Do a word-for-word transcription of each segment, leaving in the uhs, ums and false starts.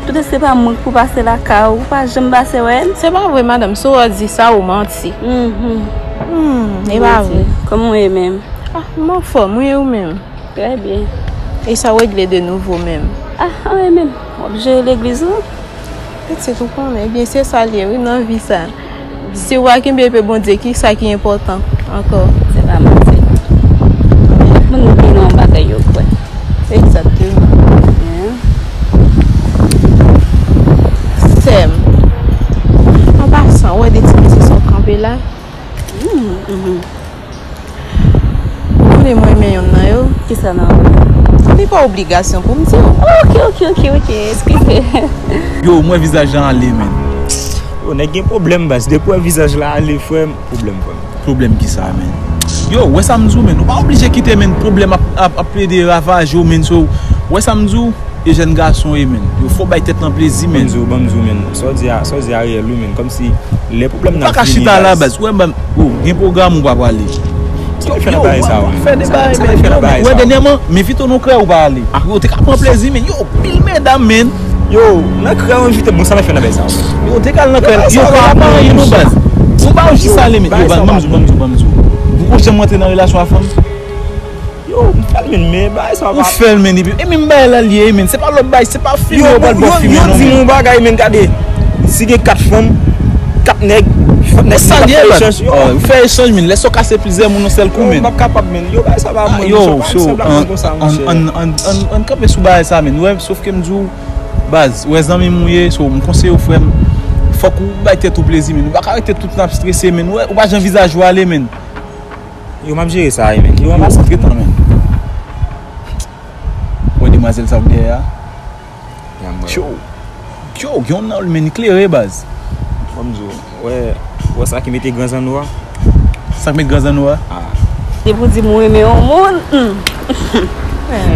Toutan se pa mwen k pou pase lakay ou, ou pa janm pase wè l. Se pa vre, madanm. Si w di sa, ou manti. Mhm. Hmm, e pa vre. Kòman w ye menm? Ah, m anfòm, wi, ou menm? Trè byen. E sa w regle de nouvo menm? Ah, anyen menm. W ap jere legliz ou? Pitit, ou konnen, ebyen, se sa l ye, wi, nan vi sa. Si w pa kenbe epe Bondye, ki sa ki enpòtan ankò? Se pa manti. Moun gen yon bagay yo kwè. Egzakteman. Yeah. Sè m, an pasan, ou wè de ti mesye sa w kanpe la? Mm, mhm. Ou konnen mwen renmen yonn nan yo. Kisa nan renmen? Li pa obligasyon pou m di w. Ok, ok, ok, ok. Eskize. Yo, m wè vizaj lan ale, menn. Yo, nèg gen pwoblèm, baz. Depi w wè vizaj la ale, frè m, pwoblèm, frè m. Pwoblèm kisa, menn? Yo, wè sa m di w, menn. Ou pa oblije kite, menn, pwoblèm ap, ap, ap plede ravaje w, menn. So, wè sa m di w? E jèn gason ye, menn. Yo, fò w bay tèt lan plezi, menn. Ban m di w, ban m di w, menn. Sa w di a, sa w di a reyèl, wi, menn. Kòmsi lè pwoblèm nan vini, baz. Ou pa ka chita la, baz. Ou wè, ban m, oh, gen pwogram ou pa prale. Sa w fè nan bagay sa, menn? Sa w fè nan bagay sa? Yo, ou wè, dènyèman, m envite w nan krèy ou pa ale. Yo, te ka pran plezi, menn. Yo, pil medam, menn. Yo, nan krèy ou envite m, bon, sa m fè nan bagay sa? Yo, te ka al nan krèy. Yo, krèy la pa anyen, non, baz. Ou pa jis ale, menn. Yo, baz, ban m di w, ban m di w, ban m di w. Ou janm rantre nan relasyon a fanm? Yo, m fè l, menn, men bagay sa pa. Ou fè l, menn, epi, e menm bagay la l ye, menn. Se pa lòt bagay, se pa fimen yo pral ba w fimen, non, menn. Yo di m yon bagay, menn, gade. Si gen kat fanm, kat nèg, fòk nèg sa fè echanj. Yo, ou fè echanj, menn. Lè sa w kase plizyè moun yon sèl kou, menn. Yo, m p ap kapab, menn. Yo, bagay sa pa mwen, yo, so, an, an, an kanpe sou bagay sa, menn. Ou wè, sofke m di w, baz, ou wè zanmi m ou ye, so, m konseye w, frè m, fòk ou bay tèt ou plezi, menn. Ou pa ka rete tout tan ap strese, menn. Ou wè, ou pa jan vizaj ou ale, menn. Yo, m ap jere sa, wi, menn. Yo, anpase. Antretan, menn. Wè demwazèl sa w gen a? Yo. Yo, gen yon nan l, menn, li klere, baz. Ban m di w, wè, wè sa ki mete gran zanno a? Sa k met gran zanno a? Ah. Se pou di m renmen yon moun. Hmm.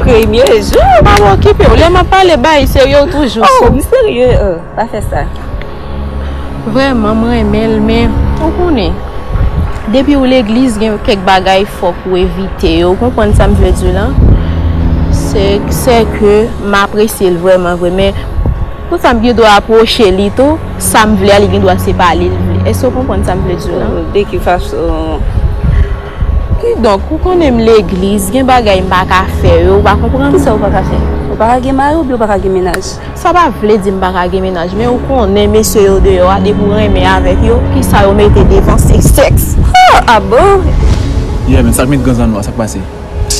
Premye jou. Pa okipe w. Lè m ap pale bagay serye, w toujou sou. Oh, m serye. Euh, pa fè sa. Vrèman, m renmen l, men ou konnen, depi w legliz, gen kèk bagay fòk ou evite yo. Ou konprann sa m vle di w lan? Se, se ke m apresye l vrèman vre, men pou sa m gen dwa apwoche li tou, sa m vle a, li gen dwa se pa li l vle. Èske w konprann sa m vle di w lan? De ki fason? Kidonk, ou konnen m legliz, gen bagay m pa ka fè yo, ou pa konprann? Kisa ou pa ka fè? Ou pa ka gen mari oubyen ou pa ka gen mennaj? Sa pa vle di m pa ka gen mennaj, men ou konnen mesye yo deyò a, depi w renmen avèk yo, kisa yo mete devan, se sèks. Ah, ah bon? Yeah, men sa k met gran zanno a, sa k pase?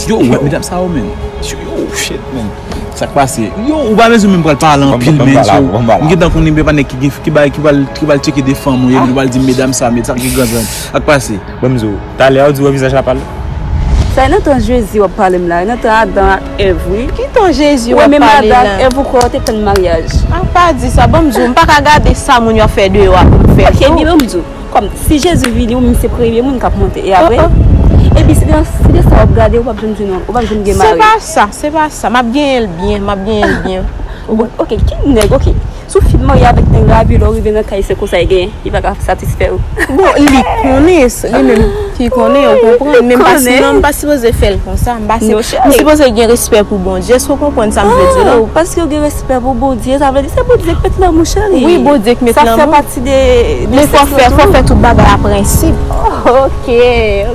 Yo, ou wè medam sa yo, menn. Yo, shit, menn. Sa k pase? Yo, ou pa bezwen menm pral pale anpil, menn, so, m gentan konnen, men pa nèg ki gen, ki bay, ki pral, ki pral tcheke de fanm ou ye, menn, ou pral di m medam sa, men sa k gen gran zanno. Sa k pase? Ban m di w, talè a w di w wè vizaj la pale? Sa e nan tan Jezi w ap pale m la, e nan tan Adan ak Èv, wi. Ki tan Jezi w ap pale la? Ou wè menm Adan ak Èv ou kwè yo te tann maryaj? A pa di sa, ban m di w, m pa ka gade sa moun yo ap fè deyò a pou m fè tou. Ok, ebyen ban m di w, kòm si Jezi vini, ou menm se premye moun k ap monte, e apre? Epi si de, si de sa w ap gade, ou p ap janm jwenn, ou p ap janm gen mari. Se pa sa, se pa sa, m ap genyen l byen, m ap genyen l byen. Bon, ok, ki nèg, ok. Si w fin marye avèk nèg la, epi lè w rive nan kay, se konsa l genyen, li pa ka satisfè w. Bon, li konnen, se li menm ki konnen, ou konprann. Men m pa, non, m pa sipoze fè l konsa. M pa si, m sipoze gen respè pou Bondye. Èske w konprann sa m vle di w la? Oh, paske w gen respè pou Bondye, sa vle di se Bondye k met lanmou, cheri. Wi, Bondye k met lanmou. Sa fè pati de, de sèks la tou. Men fò fè, fò fè tout bagay a prensip. Oh, ok,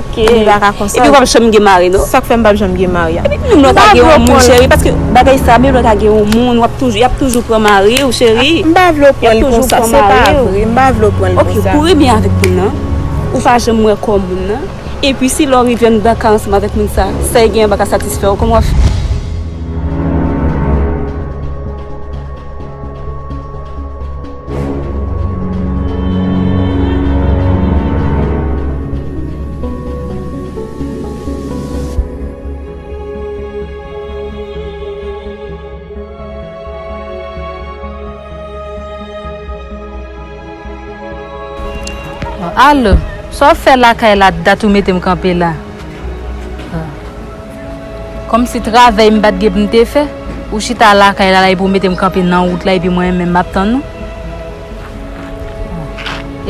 ok. Li pa ka konsa. Epi w p ap janm gen mari, non? Sa k fè m p ap janm gen mari a? Epi menm lè w ta gen yon moun, cheri, paske bagay sa, menm lè w ta gen yon moun, w ap toujou, y ap toujou pran mari w, cheri. M pa vle w pran l konsa, se pa vre. M pa vle w pran l konsa. Ok, pou renmen avèk moun nan, ou pa janm wè kò moun nan. Epi si lè w rive anndan kay ansanm avèk moun sa, sa e gen an pa ka satisfè w, kòman w ap fè? Alo, sa w fè lakay la dat ou mete m kanpe la? Kòmsi travay m pa t gen pou m te fè, ou chita lakay la, la epi w mete m kanpe nan wout la, epi mwen menm m ap tann ou.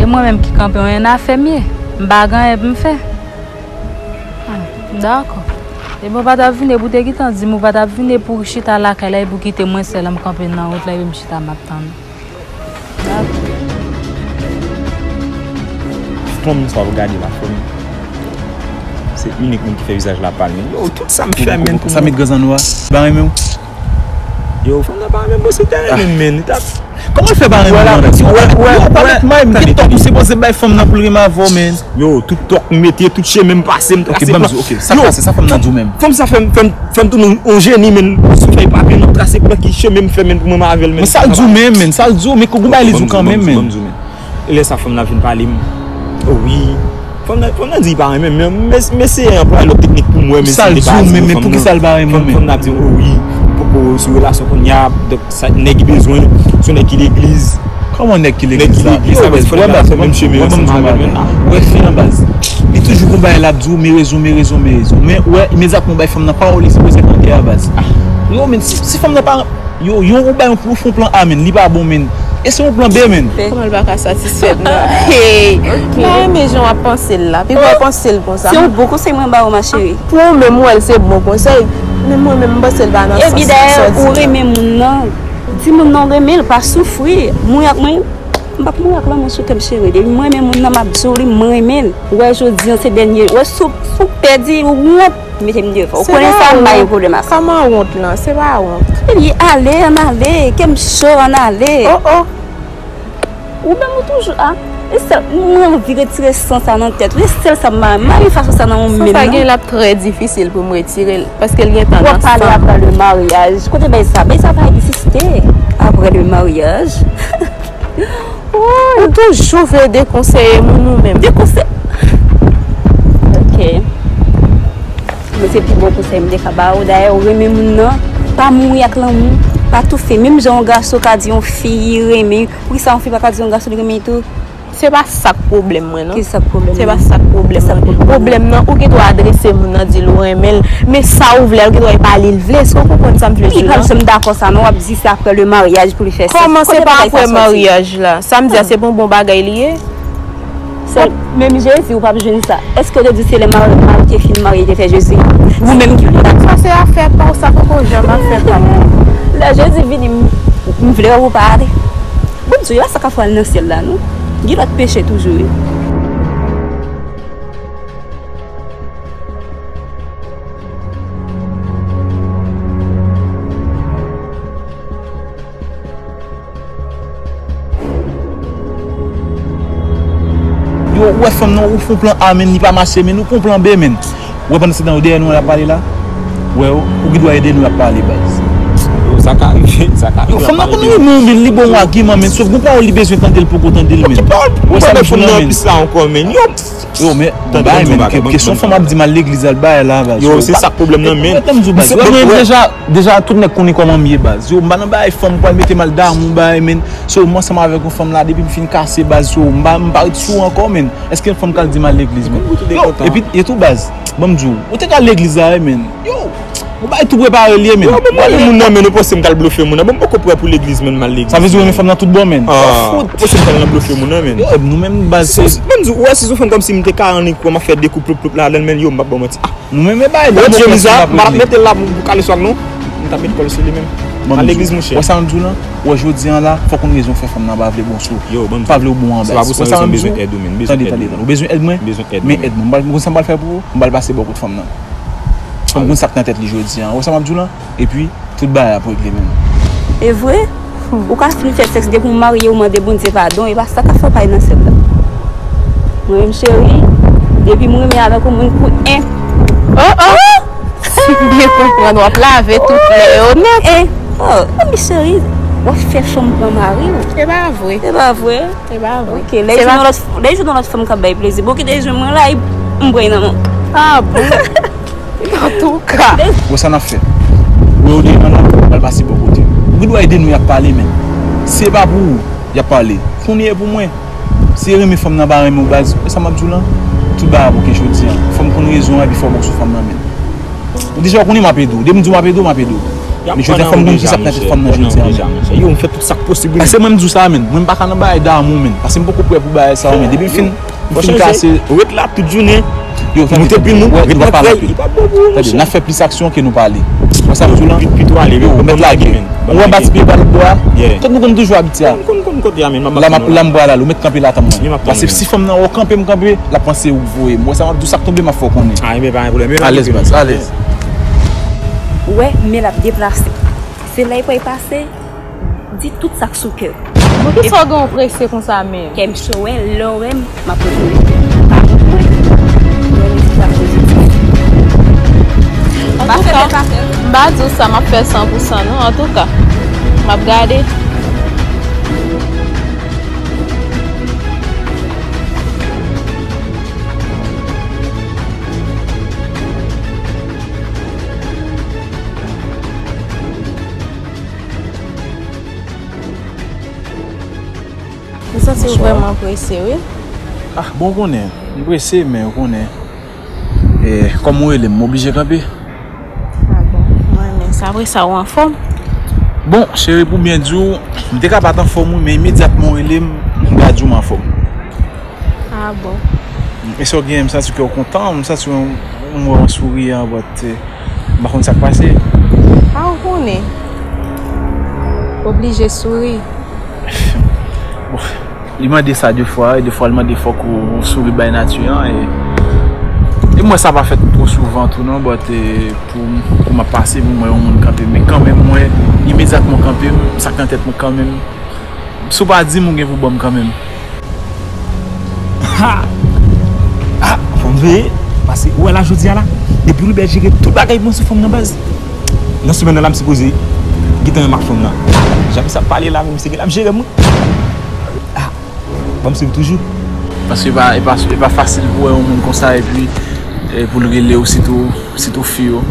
E mwen menm ki kanpe, w nan afè m ye, m pa gen anyen pou m fè. Ah, dakò. Epi w pa t ap vin, epi w te gentan di m ou pa t ap vin, epi w chita lakay la, epi w kite mwen sèl, m kanpe nan wout la, epi m chita, m ap tann. Fanm sa w ap gade la, fanm. Se inik moun ki fè vizaj la pale. Yo, tout sa m fè, men, pou sa met gaz nan nou a. Pa renmen w. Yo, fanm nan pa renmen m, bro, se te renmen m, men. Li t ap Kòman l fè pa renmen w, Alex? Yo, pa met may, m gen tòk, ou sipoze bay fanm nan pou l renmen avè w, men. Yo, tout tòk m mete, tout chemen m pase, m trase plan. Ok, ban m di w, ok, sa k pase, sa fanm nan di w menm? Fanm sa fè m, fè m, fè m tounen yon jeni, men. Si w fè papye, m ap trase plan ki chemen m fè, men, pou mwen avè l, men. Men sa l di w menm, men, sa l di w, men kou bay li di w kanmenm, men. Ban m di w, men. E lè sa fanm nan vin pale m. O wi. Fanm nan, fanm nan di li pa renmen m, men m eseye anplwaye lòt teknik pou m wè, men si li pa di fanm nan. Sa l di w menm, men poukisa l pa renmen w menm? Fanm nan ap di m, o wi, poko sou relasyon kounye a, donk sa nèg li bezwen, se yon nèg ki legliz. Kòman nèg ki legliz la? Nèg ki legliz la, baz, wè baz, menm chemen ansanm avè l menm. Wè fi an baz. Li toujou gon bagay l ap di w, men rezon, men rezon, men rezon. Men wè, imedyatman w bay fanm nan pawòl li sipoze tande a baz. Yo, men si, si fanm nan pa Yo, yon ou bay yon pou fon plan A, men, li pa bon, men. E se yon plan B, men. Kòman l pa ka satisfè m nan? Hey! M pa renmen jan w ap panse l la. Pi w panse l konsa. Se yon bon konsèy mwen ba ou, ma chérie. Pou ou menm, ou wè l se bon konsèy. Men mwen menm, m panse l pa nan sans sa w di la. Epi dayè, ou renmen moun nan. Di moun nan w renmen l, pa soufri. Mouri ak mwen, m p ap mouri ak lanmou sou kè m, cheri. Depi m renmen moun nan, m ap di w li, m renmen l. Ou wè, jodi an, se dènye. Ou wè, si w, si w pèdi, ou wont. Mete m devan. Ou konnen sa, m pa gen pwoblèm ak sa. Kòman wont lan? Se pa wont. Epi ale, ann ale. Kè m cho, ann ale. Oh, oh. Ou menm ou toujou a. E sèl, mwen anvi retire san sa nan tèt ou. E sèl sa m pa renmen. M pa renmen fason sa nan ou menm nan. San sa gen l ap trè difisil pou m retire l. Paske l gentan nan san. W ap pale apre le maryaj. Kote bay sa? Bay sa pa egziste apre le maryaj. Ou toujou vle dekonseye moun ou menm. Dekonseye. Ok. Men se pi bon konsèy m te ka ba ou. Dayè, ou renmen moun nan. Pa mouri ak lanmou. Pa toufe. Menm jan yon gason ka di yon fi li renmen, poukisa yon fi pa ka di yon gason li renmen li tou? Se pa sa k pwoblèm mwen, non. Ki sa k pwoblèm ou? Se pa sa k pwoblèm mwen. Pwoblèm nan, ou gen dwa adrese moun nan, di l ou renmen l. Men sa ou vle a, ou gen dwa e pa li l vle. Èske w konprann sa m vle di w la? Li pa janm dakò sa, non. W ap di se apre le maryaj pou li fè sa. Kòman se pa apre maryaj la? Sa m di a, se pa yon bon bagay li ye? Menm Jezi, ou p ap jwenn sa. Èske w te di se lè mari, mari te fin marye, te fè Jezi? Ou menm ki konn sa. Sa se afè pa w, sa poko janm afè pa m. Lè Jezi vini, m, m vle wè w ou pa ale. Bon, Dye, a sa k ap fè w al nan syèl la, non? Gen lòt peche toujou, wi. Yo, ou wè fanm nan, ou fè yon plan A, men li pa mache, men ou pran plan B, men. Ou wè pandan se tan yo dèyè nou an y ap pale la? Ou wè yo, ou gen dwa ede nou y ap pale, baz. Yo, sa ka rive, sa ka rive. Yo, fanm nan konn renmen w, men li ba w yon agiman, men sof gon pawòl li bezwen tande, l poko tande l, men. Ou wè sa m di w la, men. Yo, men, bon, bay, men, kesyon fanm ap di m al legliz, al bagay la, baz. Yo, se sa k pwoblèm nan, men. Mwen menm deja, deja, tout nèg konnen kòman m ye, baz. Yo, m pa nan bagay fanm pral mete m al damou, bagay, men. So, mwen ansanm avèk yon fanm la, depi m fin kase, baz, so, m pa, m pa ret sou ankò, men. Èske yon fanm ka al di m al legliz, men? Yo, epi, e tou, baz, ban m di w, ou te ka al legliz la, wi, men. Yo, ou bay tou prepare l ye, men. Yo, bon, mwen, moun nan, men, ou panse m ka al blofe moun nan? Bon, m poko prè pou legliz, men, m al legliz. Sa vle di ou renmen fanm nan tout bon, men. Ah, ou panse m ka al nan blofe moun nan, men. Yo, nou menm, baz, se, ban m di w, ou wè, si se yon fanm kòmsi m te ka annik wè m ap fè de kou plop plop ladan l, men, yo, m p ap ba w manti. Ah, nou menm, e bay, dan mwen, m ap mete l la pou kale sou ak nou. M t ap met kòl sou li menm. Al legliz, monchè. Ou wè sa m di w lan? Ou wè jodi an la, fòk ou gen rezon fè fanm nan pa vle bon sou ou. Pa vle w bon an baz. Ou wè sa m di w? Tande, tande, tande. Ou bezwen èd mwen? Men èd mwen. M konn sa m pral fè pou ou? M pral pase bò kot fanm nan. Fanm konn sa k nan tèt li jodi an. Ou wè sa m ap di w lan? Epi, tout bagay ap regle menm. E vre? Ou ka fin fè sèks depi w marye, ou mande Bondye padon, e pa sa k ap fè w pa al nan syèl la. Mwen menm cheri, depi m renmen avèk yon moun pou en. Oh, oh! Si m byen konprann, w ap lave tout lè yo nèt. En. Oh, men cheri, w ap fè fanm pran mari w. Se pa vre. Se pa vre? Se pa vre. Ok, lè jwenn yon lòt, lè jwenn yon lòt fanm k ap bay plezi. Bon, kite jwenn mwen la, m pran nan men w. Ah bon? Antouka. Bon, sa n ap fè? Ou wè yo devan la, al pase bò kote. Ou gen dwa ede nou y ap pale, men. Si se pa pou ou y ap pale, kounye a e pou mwen. Si renmen fanm nan pa renmen w baz, ou wè sa m ap di w lan? Tout bagay ap oke jodi an. Fò m konn rezon an epi fò w bon sou fanm nan, men. Ou deja konnen m ap ede w. Depi m di w m ap ede w, m ap ede w. Men jodi a fò m konn kisa k nan tèt fanm nan jodi an, men. Yo, m fè tout sa k posib, wi. Paske mwen m di w sa, men. Mwen m pa ka nan bagay damou, men. Paske m poko prè pou bagay sa, men. Depi m fin, m fin kase. Ret la tout jounen. Yo, moute pi nou, ret nan frè, li pa bon pou ou, monchè. Tande, n ap fè plis aksyon ke nou pale. Wè sa m di w la? Pito ale, yo, mèt lage. Ou wè m pa ti pye pa lòt bò a? Kot nou konn toujou abitye a? Konn, konn kote a, men m ap tann ou la. La m pral la, ou mèt kanpe la tann mwen. Paske si fanm nan wè w kanpe, m kanpe, l ap panse ou k voye m. Wè sa m ap di w, sa k tonbe, m ap fè w konnen. A, men pa gen pwoblèm. Alèz, baz, alèz. Ou wè, men l ap deplase. Se la y pral pase. Di tout sa k sou kè w. Poukisa w gen w prese konsa menm? Kè m cho, wè, lè w wè m, m ap retounen. Pa kont mwen. Mwen, m di sa pozitif. Antouka, m pa di w sa m ap fè san pou san non. Antouka, m ap gade. M santi w vrèman prese, wi. Ah, bon, ou konnen, m prese, men ou konnen, e, kòm ou rele m, m oblije kanpe. Ah bon, mwen renmen sa. Apre sa, ou anfòm? Bon, cheri, pou byen di w, m te ka pa t anfòm, wi, men imedyatman ou rele m, m ka di w m anfòm. Ah bon. E sa w gen, m santi kè w kontan, m santi w, m wè w souri an, but, eh, m pa konn sa k pase. Ah, ou konnen. Oblije souri. Bon, li mande sa de fwa, e de fwa li mande fòk ou, ou souri bay nati an, e, e m wè sa pa fèt twò souvan tou non, but, eh, pou, pou m ap pase, pou m wè yon moun kanpe, men kanmenm, mwen, imedyatman kanpe, m, sa k nan tèt mwen kanmenm, si w pa di m, ou gen pou ban m kanmenm. Ha! Ah, fò m veye, paske ou wè la jodi a la, depi Wilbert jere tout bagay pou mwen sou fanm nan baz. Nan semèn nan la, m sipoze gentan renmen ak fanm nan. Jan misye ap pale la, men misye genlè ap jere m, wi. Ah, ban m swiv toujou. Paske e pa, e pa, e pa fasil pou wè yon moun konsa, epi, e, pou l rele w, sitou, sitou fi yo.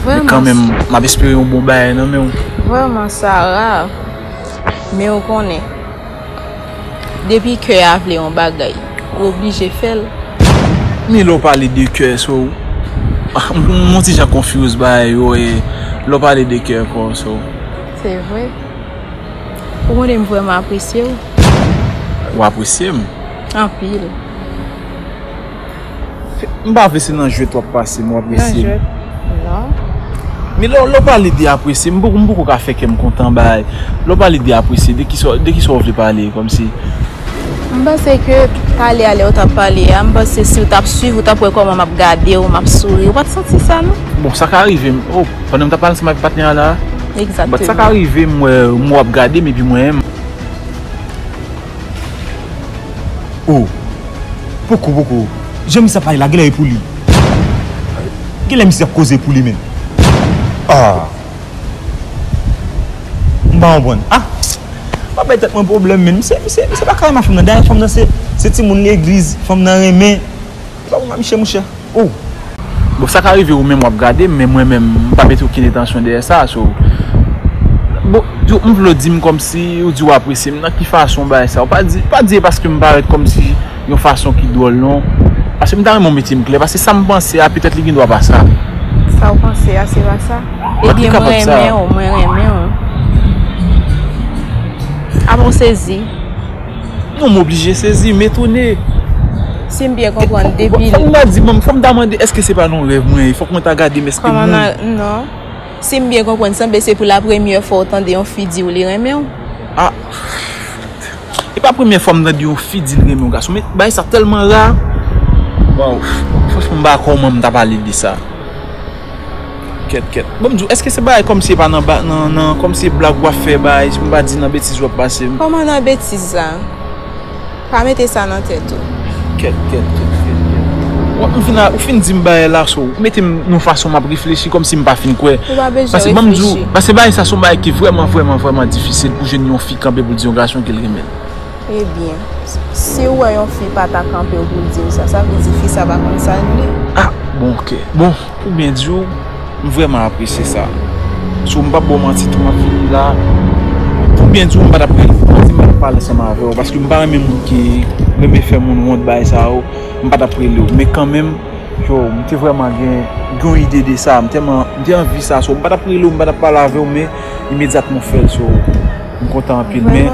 Men kanmenm, m ap espere yon bon bagay nan men w. Vrèman, sa ra. Men ou konnen, depi kè a vle yon bagay, ou oblije fè l. Men lè w pale de kè, so, m, m yon ti jan confuse bagay yo, e lè w pale de kè ankò, so. Se vre. Ou konnen m vrèman apresye w. Ou apresye m? Anpil. M pa vle se nan jwèt w ap pase m, w apresye m. Nan jwèt, non. Men lè, lè w pale de apresye, m poko, m poko ka fè kè m kontan bay. Lè w pale de apresye, de kisa, de kisa w vle pale, kòmsi? M panse ke talè a lè w t ap pale a, m panse si w t ap swiv, ou t ap wè kòman m ap gade w, m ap souri. Ou pa t santi sa, non? Bon, sa ka rive m. Oh, pandan m t ap pale ansanm avèk patnè a la? Egzakteman. But sa ka rive m wè, m wè w ap gade m epi mwen menm. Oh, poko, poko. Jan misye ap pale la, genlè e pou li. Genlè misye ap koze pou li menm. Ah. M pa konprann. Ah. Pa bay tèt mwen pwoblèm, men. Misye, misye, misye pa ka renmen fanm nan. Dayè fanm nan se, se timoun legliz. Fanm nan renmen. Li pa pou mwen, misye, monchè. Oh. Bon, sa ka rive ou menm w ap gade m, men mwen menm, m pa mete okenn entansyon dèyè sa, so. Bon, di, m vle w di m kòmsi, ou di w apresye m, nan ki fason w bay sa? Ou pa di, pa di e paske m parèt kòmsi yon fason ki dwòl, non. Paske m ta renmen w mete m klè, paske sa m panse a, petèt li gen dwa pa sa. Sa w panse a, se pa sa? Ebyen, mwen renmen w, mwen renmen w. Apa w sezi? Non, m oblije sezi, m etone. Si m byen konprann, depi. Fò m ta di, fò m ta mande, èske se pa nan rèv mwen ye? Fòk mwen ta gade m, èske moun. Kòman nan, non. Si m byen konprann, sanble se pou la premyè fwa w tande yon fi di w li renmen w. Ah. E pa premyè fwa m tande yon fi di l renmen yon gason, men bagay sa tèlman ra. Waw, franchman, m pa wè kòman m ta pale de sa. Kèt, kèt. Bon, m di w, èske se bagay kòmsi e pa nan, nan, nan, kòmsi e blag w ap fè, bagay, si m pa di nan betiz w ap pase m? Kòman nan betiz la? Pa mete sa nan tèt ou. Kèt, kèt, kèt, kèt, kèt. Ou, ou fin, ou fin di m bagay la, so, ou mete m nan fason m ap reflechi, kòmsi m pa fin kwè. Ou pa bezwen reflechi. Paske ban m di w, paske bagay sa se yon bagay ki vrèman, vrèman, vrèman difisil pou jwenn yon fi kanpe pou l di yon gason ke l renmen l. Ebyen, si w wè yon fi pa ta kanpe w pou l di w sa, sa vle di fi sa pa konn sa l vle. Ah, bon, oke. Bon, pou byen di w, m vrèman apresye sa. So, m p ap ba w manti tou, m ap fini la. Pou byen di w, m pa t ap rele w, m pa t ap pale ansanm avè w, paske m pa renmen moun ki renmen fè moun wont bagay sa yo, m pa t ap rele w. Men kanmenm, yo, m te vrèman gen, gen yon ide de sa, m tèlman, m te anvi sa, so, m pa t ap rele w, m pa t ap pale avè w, men imedyatman w fè l, so, m kontan anpil, men,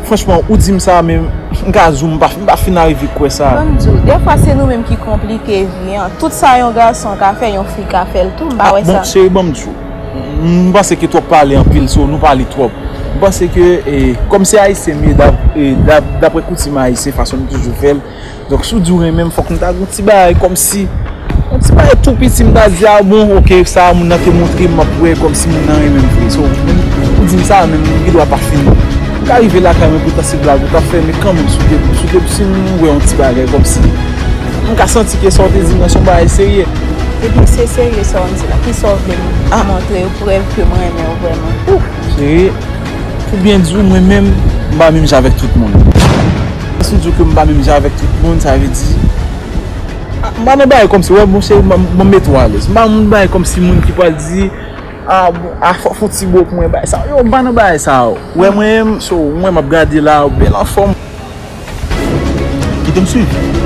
franchman, ou di m sa, men, M ka di w, m pa, m pa fin arive kwè sa. Ban m di w, dèfwa se nou menm ki konplike vi an. Tout sa yon gason ka fè, yon fi ka fè l tou, m pa wè sa. Bon, cheri, ban m di w. M panse ke twòp pale anpil, so nou pale twòp. M panse ke, e, kòm se ayisyen m ye, dap-, e, dap-, daprè koutim ayisyen, fason nou toujou fè l. Donk, si w di w renmen m, fòk nou ta gen yon ti bagay kòmsi, yon ti bagay tou piti, m ta di, a bon, oke, sa a moun nan te montre m, m ap wè kòmsi moun nan renmen m vre. So, menm ou di m sa, menm m gen dwa pa fin. M ka rive lakay mwen, poutan se blag ou t ap fè, men kanmenm, si w te, si w te, si m wè yon ti bagay kòmsi, m ka santi ke sa w te di m nan se yon bagay serye. Epi se serye sa w di la. Kisa w vle m montre yo prèv ke m renmen w vrèman? Cheri, pou byen di w, mwen menm, m pa menm jan avèk tout moun. Si w di w ke m pa menm jan avèk tout moun, sa vle di, a, m pa nan bagay kòmsi, wè, monchè, m, m, m mete w alèz. M pa nan bagay kòmsi moun ki pral di, a, bon, a, fò, fò ti bo pou mwen, bagay sa. Yo, m pa nan bagay sa, yo. Wè, mwen menm, so, mwen, m ap gade la, bèl anfòm. Kite m swiv.